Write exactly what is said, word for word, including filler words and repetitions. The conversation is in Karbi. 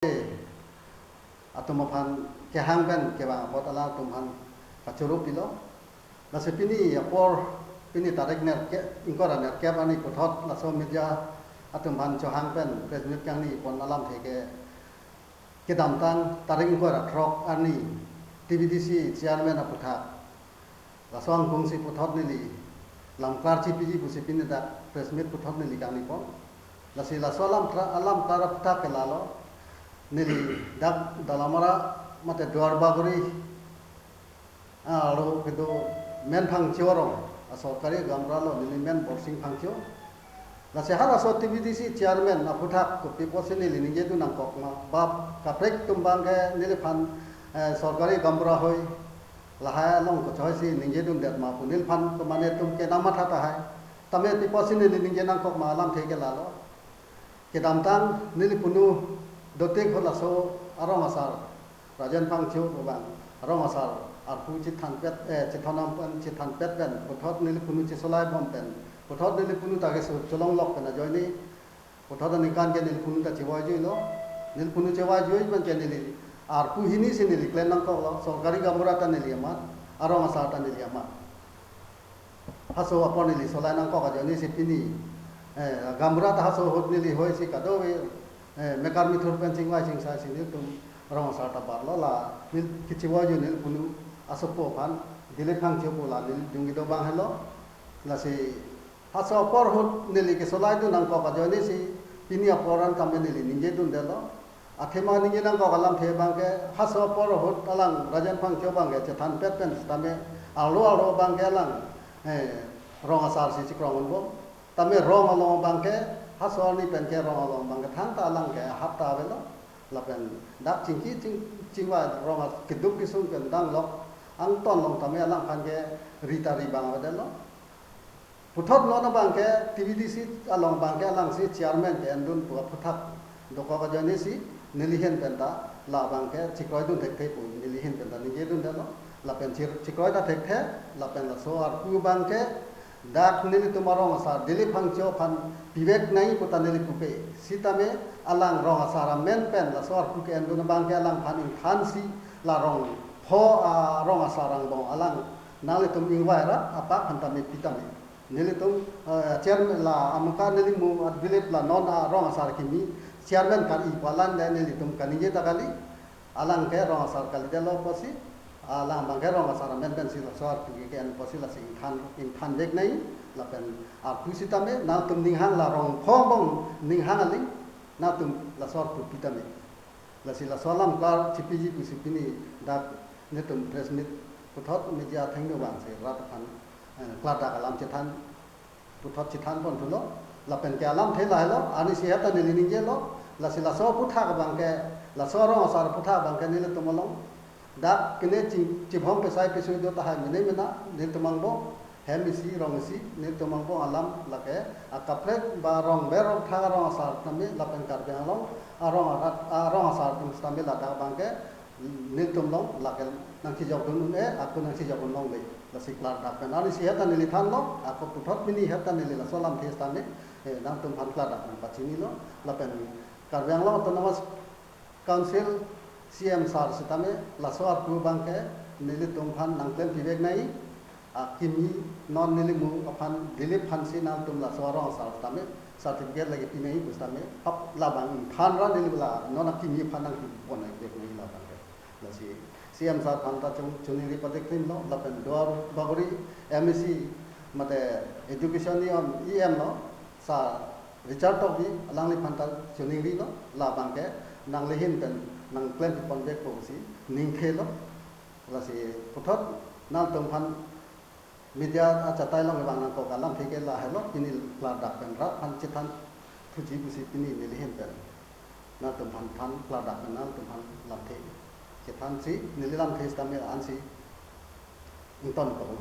atum aphan kehang pen kevang apot alangtum aphan kachoro pilo. Lasi pini apor, pini tarik nerkep, ingkoi ra nerkep arni puthot laso media atum aphan chohang pen press meet kangni pon alamthe ke kedamtang tarik ingkoi ra throk arni T B D C chairman aphuthak laso angkung si puthot neli lamklar chipiji pusi pini dak press meet puthot neli kangni pon. Lasi laso alam tra-, alamklar aphuthak ke lalo, neli dak Dolamara mate Duar Bagori, ah, aro kedo men Phangcho arong, ah, sorkari gaonbura lo, neli men Borsing Phangcho. Lasi halaso T B D C chairman aphuthak kopi pusi neli ningjedun nangkok ma, bap kaprek atum abang ke neliphan, eh, sorkari gaonbura hoi, lahai along kochoi si ningjedundet ma pu neliphan komane atum ke nangmatha tahai. Tame pi pusi neli ningje nangkok ma alamthe ke lalo. Kedamtang neli punu dotik halaso arong asar Rajen Phangcho pu abang arong asar arpu chethanpet, eh, chethon am pen, chethanpet pen puthot neli punu chesolai bom pen puthot neli punu ta keso cholonglok pen ajoine puthot aningkan ke neli punu ta chevoi juilo. Neli punu chevoi jui pen ke neli arpu hini si neli klem nangkoklo, sorkari gaonbura ta neli amat, arong asar ta neli amat. Halaso apor neli solai nangkok ajoine si pini, eh, gaonbura ta halaso ahut neli hoi si kadokave, eh, mekar mithur pen chingvai chingsai si nelitum rong asar ta barlo, la neli kachevoi jui neli punu asopo aphan, Dilip Phangcho pu la neli junggi do abang helo. Lasi halaso apor ahut neli kesolai dun nangkok ajoine si pini apor an tame neli ningjedundelo. Athema ningje nangkok alamthe abang ke halaso apor ahut alang Rajen Phangcho abang ke chethanpet pen sitame arlo arlo abang ke alang, eh, rong asar si chikrong unbom. Tame rong along abang ke halaso arni pen ke rong along abang ke thangta alang ke hapta avelo. Lapen dak chingki ching, chingvai rong as-, keduk kesung pen danglok angton along tame alangphan ke ri ta ri abang avedetlo. Puthot non abang ke T B D C along abang ke alangsi chairman ke endun pu aphuthak dokok ajoine si neli ahin pen ta labang ke chikroidun thekthe pu neli ahin pen ta ningjedundelo. Lapen chir-, chikroi ta thekthe, lapen laso arpu abang ke dak nelitum arong asar Dilip Phangcho aphan pivek nangji pu ta neli pupe. Sitame alang rong asar amen pen laso arpu ke endun abang ke alangphan ingthan si la rongpho, ah, rong asar angbong alang nanglitum ingvai rat apak aphan tame pitame. Nelitum, eh, chairman la amuka neli mu Dilip la non arong asar kimi chairman kali pu alam le nelitum kaningje ta kali. Alang ke rong asar kalidetlo pusi, alang abang ke rong asar amen pen si laso arpu ke en pusi lasi ingthan, ingthanvek nangji, lapen arpu sitame nangtum ninghang la rongpho angbong ninghang aling, nangtum laso arpu pitame. Lasi laso alam klar chipiji pusi pini dak nelitum press meet puthot media athengno abang si rat aphan, eh, klardak alam chethan puthot chethan pon thulo, lapen ke alamthe lahelo, arnisi het ta neli ningjelo, lasi laso aphuthak abang ke, laso arong asar aphuthak abang ke nelitum along dak kene ching, chibhong pesai pesui do tahai mene mena, nelitum angbong, hem isi, rong isi, nelitum angbong alam lake, akaprek ba rong ber rong thak arong asar tame, lapen Karbi Anglong arong arat, arong asar atum sitame ladak abang ke, nelitum along lake nangchijokdun un-e, ako nangchijokdun longle. Lasi klardak pen arnisi het ta neli thanlo, ako puthot pini het ta neli laso alamthe sitame, eh, nangtum aphan klardak pen pachinilo, lapen Karbi Anglong Autonomous Council C M sir sitame laso arpu abang ke nelitum aphan nangklem pivek nangji, akimi non neli mu aphan Dilip aphan si nangtum laso arong asar sitame certificate lake pi nangji pu sitame, hap labang ingthan ra neli la non akimi aphan nangpi pon nangvek nangji labang ke. Lasi C M sir aphan ta chung, choningri patik krim lo, lapen Duar Bagori M A C mate education ni on E M lo, sir Richard Tokbi alangliphan ta choningrilo, labang ke nanglihin pen nangklem ponvekpo pusi ningthelo. Lasi puthot nangtum aphan media achatai along vang nangkok alamthe ke lahelo, pini klardak pen rat aphan chethan thuji pusi pini nelihin pen nangtum aphan than klardak pen nangtum aphan lamthe chethan si neli lamthe sitame ansi ingtonkoklo.